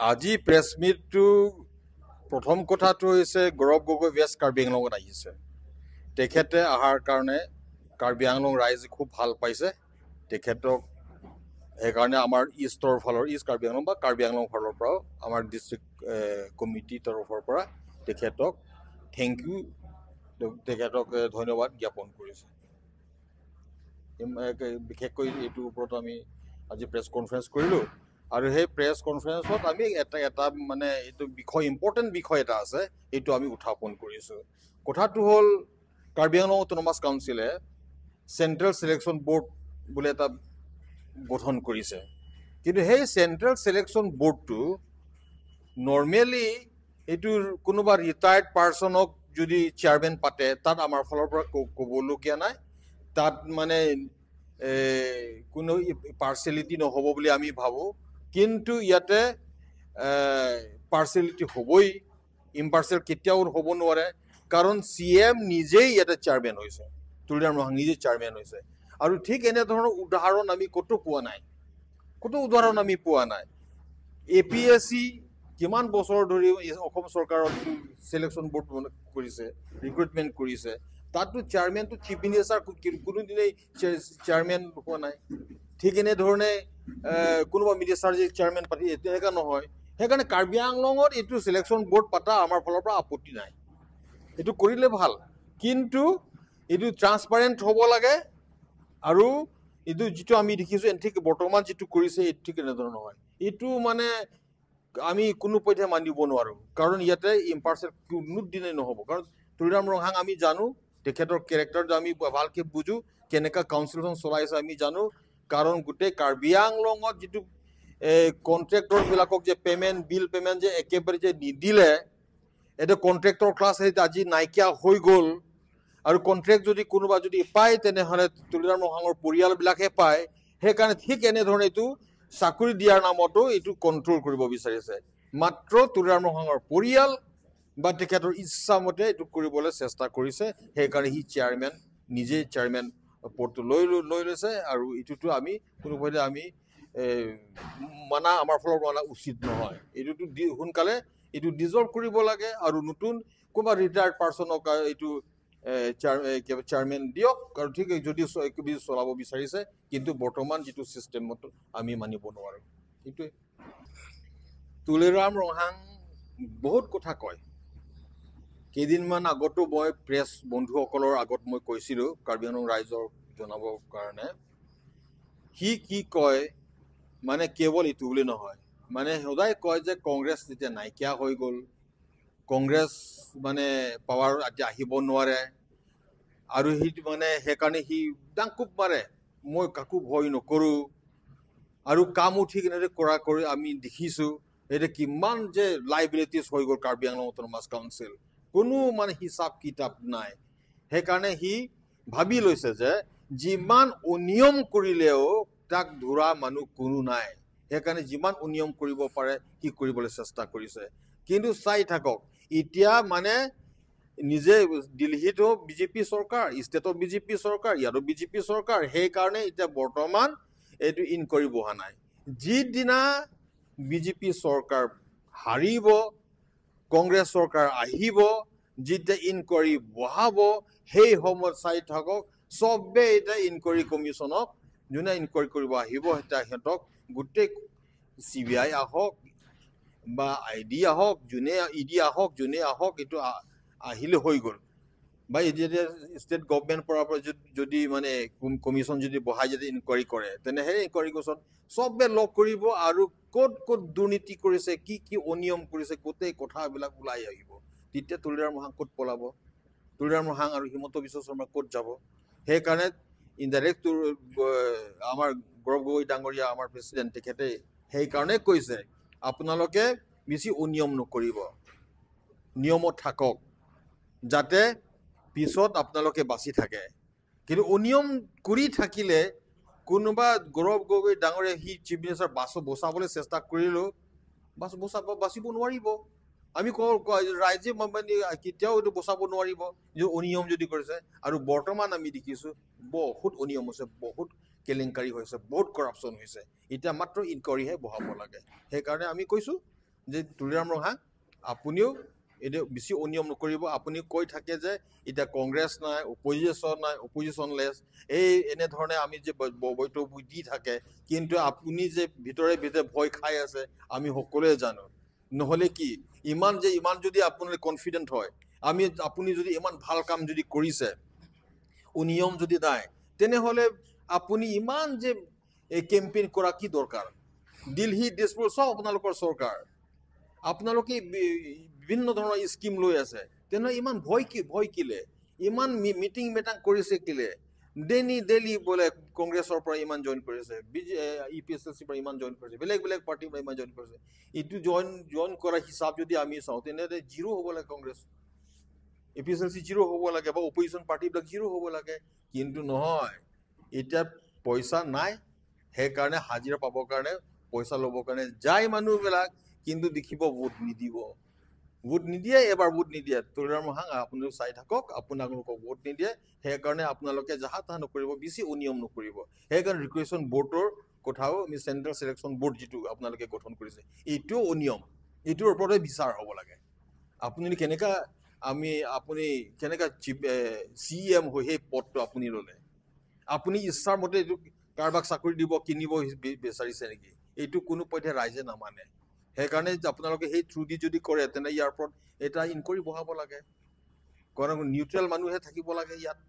আজি প্ৰেছ মিটটো প্ৰথম কথাটো হৈছে গৌৰৱ গগৈ ৱেষ্ট কাৰ্বি আংলঙত আহিছে। তেখেতে অহাৰ কাৰণে কাৰ্বি আংলং ৰাইজে খুব ভাল পাইছে তেখেতক। সেইকাৰণে আমাৰ ইষ্টৰ ফালৰ, ইষ্ট কাৰ্বি আংলং বা কাৰ্বি আংলং ফালৰ পৰাও আমাৰ ডিষ্ট্ৰিক্ট কমিটিৰ তৰফৰ পৰা তেখেতক thank U, তেখেতক ধন্যবাদ জ্ঞাপন কৰিছে। বিশেষকৈ এইটোৰ ওপৰত আমি আজি প্ৰেছ কনফাৰেঞ্চ কৰিলোঁ। আৰু সেই প্ৰেছ কনফাৰেঞ্চত আমি এটা এটা মানে এইটো বিষয়, ইম্পৰ্টেণ্ট বিষয় এটা আছে, এইটো আমি উত্থাপন কৰিছোঁ। কথাটো হ'ল কাৰ্বি আংলং অট'নমাছ কাউন্সিলে চেণ্ট্ৰেল চিলেকশ্যন বৰ্ড বুলি এটা গঠন কৰিছে। কিন্তু সেই চেণ্ট্ৰেল চিলেকশ্যন বৰ্ডটো নৰ্মেলি এইটো কোনোবা ৰিটায়াৰ্ড পাৰ্চনক যদি চেয়াৰমেন পাতে, তাত আমাৰ ফালৰ পৰা ক'বলগীয়া নাই। তাত মানে কোনো পাৰ্চেলিটি নহ'ব বুলি আমি ভাবোঁ। কিন্তু ইয়াতে পাৰ্চেলিটি হ'বই, ইম্পাৰ্চেল কেতিয়াও হ'ব নোৱাৰে। কাৰণ চি এম নিজেই ইয়াতে চেয়াৰমেন হৈছে, তুলিৰাম ৰংহাং নিজেই চেয়াৰমেন হৈছে। আৰু ঠিক এনেধৰণৰ উদাহৰণ আমি ক'তো পোৱা নাই, ক'তো উদাহৰণ আমি পোৱা নাই। এ পি এছ চি কিমান বছৰ ধৰি অসম চৰকাৰৰ চিলেকশ্যন বৰ্ড কৰিছে, ৰিক্ৰুটমেণ্ট কৰিছে, তাততো চেয়াৰমেনটো চিফ মিনিষ্টাৰ কোনোদিনেই চেয়াৰমেন হোৱা নাই। ঠিক এনেধৰণে কোনোবা মিনিষ্টাৰ যে চেয়াৰমেন পাতি তেনেকুৱা নহয়। সেইকাৰণে কাৰ্বি আংলঙত এইটো চিলেকশ্যন বৰ্ড পতা আমাৰ ফালৰ পৰা আপত্তি নাই, এইটো কৰিলে ভাল। কিন্তু এইটো ট্ৰান্সপাৰেণ্ট হ'ব লাগে। আৰু এইটো যিটো আমি দেখিছোঁ, ঠিক বৰ্তমান যিটো কৰিছে এইটো ঠিক এনেধৰণৰ নহয়। এইটো মানে আমি কোনো পধ্যে মানিব নোৱাৰোঁ। কাৰণ ইয়াতে ইম্পাৰ্চেল কোনো দিনেই নহ'ব। কাৰণ তুলিৰাম ৰংহাং আমি জানো, তেখেতৰ কেৰেক্টাৰটো আমি ভালকৈ বুজোঁ, কেনেকুৱা কাউন্সিলখন চলাইছে আমি জানো। কাৰণ গোটেই কাৰ্বি আংলঙত যিটো এই কণ্ট্ৰেক্টৰবিলাকক যে পে'মেণ্ট, বিল পে'মেণ্ট যে একেবাৰে যে নিদিলে, এতিয়া কণ্ট্ৰেক্টৰ ক্লাছ আজি নাইকিয়া হৈ গ'ল। আৰু কণ্ট্ৰেক্ট যদি কোনোবা যদি পায়, তেনেহ'লে তুলিৰাম ৰংহাঙৰ পৰিয়ালবিলাকহে পায়। সেইকাৰণে ঠিক এনেধৰণে এইটো চাকৰি দিয়াৰ নামতো এইটো কণ্ট্ৰল কৰিব বিচাৰিছে। মাত্ৰ তুলিৰাম ৰংহাঙৰ পৰিয়াল বা তেখেতৰ ইচ্ছামতে এইটো কৰিবলৈ চেষ্টা কৰিছে। সেইকাৰণে সি চেয়াৰমেন, নিজেই চেয়াৰমেন পদটো লৈ লৈ লৈছে। আৰু এইটোতো আমি কোনোপধ্যে আমি মানা, আমাৰ ফালৰ মানা উচিত নহয়। এইটোতো সোনকালে এইটো ডিজল্ভ কৰিব লাগে আৰু নতুন কোনোবা ৰিটায়াৰ্ড পাৰ্চনক এইটো চেয়াৰমেন দিয়ক। আৰু ঠিক যদি চলাব বিচাৰিছে, কিন্তু বৰ্তমান যিটো ছিষ্টেমত আমি মানিব নোৱাৰোঁ। এইটোৱে। তুলিৰাম ৰংহাং বহুত কথা কয়। কেইদিনমান আগতো মই প্ৰেছ বন্ধুসকলৰ আগত মই কৈছিলোঁ, কাৰ্বি আংলং ৰাইজক জনাবৰ কাৰণে, সি কি কয় মানে কেৱল এইটো বুলি নহয়, মানে সদায় কয় যে কংগ্ৰেছ তেতিয়া নাইকিয়া হৈ গ'ল, কংগ্ৰেছ মানে পাৱাৰ এতিয়া আহিব নোৱাৰে। আৰু সি মানে সেইকাৰণে সি ডাংকোপ মাৰে, মই কাকো ভয় নকৰোঁ। আৰু কামো ঠিক এনেদৰে কৰা কৰি আমি দেখিছোঁ। এতিয়া কিমান যে লাইবিলিটিজ হৈ গ'ল কাৰ্বি আংলং অট'নমাছ কাউন্সিল, কোনো মানে হিচাপ কিতাপ নাই। সেইকাৰণে সি ভাবি লৈছে যে যিমান অনিয়ম কৰিলেও তাক ধৰা মানুহ কোনো নাই। সেইকাৰণে যিমান অনিয়ম কৰিব পাৰে সি কৰিবলৈ চেষ্টা কৰিছে। কিন্তু চাই থাকক, এতিয়া মানে নিজে দিল্লীতো বিজেপি চৰকাৰ, ষ্টেটত বিজেপি চৰকাৰ, ইয়াতো বিজেপি চৰকাৰ। সেইকাৰণে এতিয়া বৰ্তমান এইটো ইনকুৱাৰী বহা নাই। যিদিনা বিজেপি চৰকাৰ হাৰিব, কংগ্ৰেছ চৰকাৰ আহিব, যেতিয়া ইনকুৱাৰী বহাব, সেই সময়ত চাই থাকক, চবে এতিয়া ইনকুৱাৰী কমিশ্যনক যোনে ইনকুৱাৰী কৰিব আহিব, এতিয়া সিহঁতক গোটেই চি বি আই আহক বা আই ডি আহক, যোনে ই ডি আহক, যোনে আহক, এইটো আহিলে হৈ গ'ল। বা এতিয়া ষ্টেট গভমেণ্ট পৰা যদি মানে কমিশ্যন যদি বহাই যদি ইনকুৱাৰী কৰে, তেনে সেই ইনকুৱাৰী কমিশ্যন চবে লগ কৰিব আৰু ক'ত ক'ত দুৰ্নীতি কৰিছে, কি কি অনিয়ম কৰিছে, গোটেই কথাবিলাক ওলাই আহিব। তেতিয়া তুলিৰাম ৰংহাং ক'ত পলাব? তুলিৰাম ৰংহাং আৰু হিমন্ত বিশ্ব শৰ্মা ক'ত যাব? সেইকাৰণে ইনডাইৰেক্ট আমাৰ গৌৰৱ গগৈ ডাঙৰীয়া, আমাৰ প্ৰেচিডেণ্ট, তেখেতে সেইকাৰণে কৈছে আপোনালোকে বেছি অনিয়ম নকৰিব, নিয়মত থাকক, যাতে পিছত আপোনালোকে বাচি থাকে। কিন্তু অনিয়ম কৰি থাকিলে কোনোবা গৌৰৱ গগৈ ডাঙৰীয়া সি চিফ মিনিষ্টাৰ বচাবলৈ চেষ্টা কৰিলেও বাচিব নোৱাৰিব। আমি কওঁ, ৰাইজে মানে কেতিয়াও এইটো বচাব নোৱাৰিব যে অনিয়ম যদি কৰিছে। আৰু বৰ্তমান আমি দেখিছোঁ বহুত অনিয়ম হৈছে, বহুত কেলেংকাৰী হৈছে, বহুত কৰাপশ্যন হৈছে। এতিয়া মাত্ৰ ইনকুৱাৰীহে বহাব লাগে। সেইকাৰণে আমি কৈছোঁ যে তুলিৰাম ৰংহাং, আপুনিও এতিয়া বেছি অনিয়ম নকৰিব। আপুনি কৈ থাকে যে এতিয়া কংগ্ৰেছ নাই, অপজিশ্যন নাই, অপজিশ্যনলেছ, এই এনেধৰণে আমি যে বক্তব্য দি থাকে, কিন্তু আপুনি যে ভিতৰে ভিতৰে ভয় খাই আছে আমি সকলোৱে জানো। নহ'লে কি ইমান যে ইমান যদি আপুনি কনফিডেণ্ট হয়, আমি আপুনি যদি ইমান ভাল কাম যদি কৰিছে, অনিয়ম যদি নাই, তেনেহ'লে আপুনি ইমান যে এই কেম্পেইন কৰা কি দৰকাৰ? দিল্লী, দিছপুৰ চব আপোনালোকৰ চৰকাৰ, আপোনালোকে বিভিন্ন ধৰণৰ স্কিম লৈ আছে, তেনেহ'লে ইমান ভয় কি, ভয় কিলে? ইমান মিটিং মেটাং কৰিছে কিলে? ডেইলি ডেইলি বোলে কংগ্ৰেছৰ পৰা ইমান জইন কৰিছে, B J E P S L চিৰ পৰা ইমান জইন কৰিছে, বেলেগ বেলেগ পাৰ্টিৰ পৰা ইমান জইন কৰিছে। এইটো জইন কৰা হিচাপ যদি আমি চাওঁ, তেনেহ'লে জিৰ' হ'ব লাগে Congress, A P S L C zero' হ'ব লাগে, বা অপজিশ্যন পাৰ্টিবিলাক জিৰ' হ'ব লাগে, কিন্তু নহয়। এতিয়া পইচা নাই, সেইকাৰণে হাজিৰা পাবৰ কাৰণে, পইচা ল'বৰ কাৰণে যায় মানুহবিলাক, কিন্তু দেখিব ভোট নিদিব, ভোট নিদিয়ে, এবাৰ ভোট নিদিয়ে। তুলিৰাম ৰংহাং, আপুনিও চাই থাকক, আপোনালোকক ভোট নিদিয়ে। সেইকাৰণে আপোনালোকে যাহা তাহা নকৰিব, বেছি অনিয়ম নকৰিব। সেইকাৰণে ৰিকুৱেশ্যন বৰ্ডৰ কথাও আমি চেণ্ট্ৰেল চিলেকশ্যন বৰ্ড যিটো আপোনালোকে গঠন কৰিছে, এইটোও অনিয়ম, এইটোৰ ওপৰতে বিচাৰ হ'ব লাগে। আপুনি কেনেকা আমি আপুনি কেনেকা চিফ চি এম হৈ সেই পদটো আপুনি ল'লে? আপুনি ইচ্ছাৰ মতে এইটো কাৰোবাক চাকৰি দিব কিনিব বিচাৰিছে নেকি? এইটো কোনো পধ্যে ৰাইজে নামানে। সেইকাৰণে আপোনালোকে সেই থ্ৰু দি যদি কৰে, তেনে ইয়াৰ ওপৰত এটা ইনকুৱাৰী বহাব লাগে। কাৰণ নিউট্ৰেল মানুহে থাকিব লাগে ইয়াত,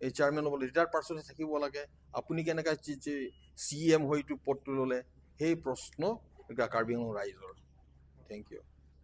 এই চেয়াৰমেন হ'ব, ৰিটায়াৰ্ড পাৰ্চনে থাকিব লাগে। আপুনি কেনেকৈ চি এম হৈ এইটো পদটো ল'লে, সেই প্ৰশ্ন কাৰ্বি আংলং ৰাইজৰ। Thank U.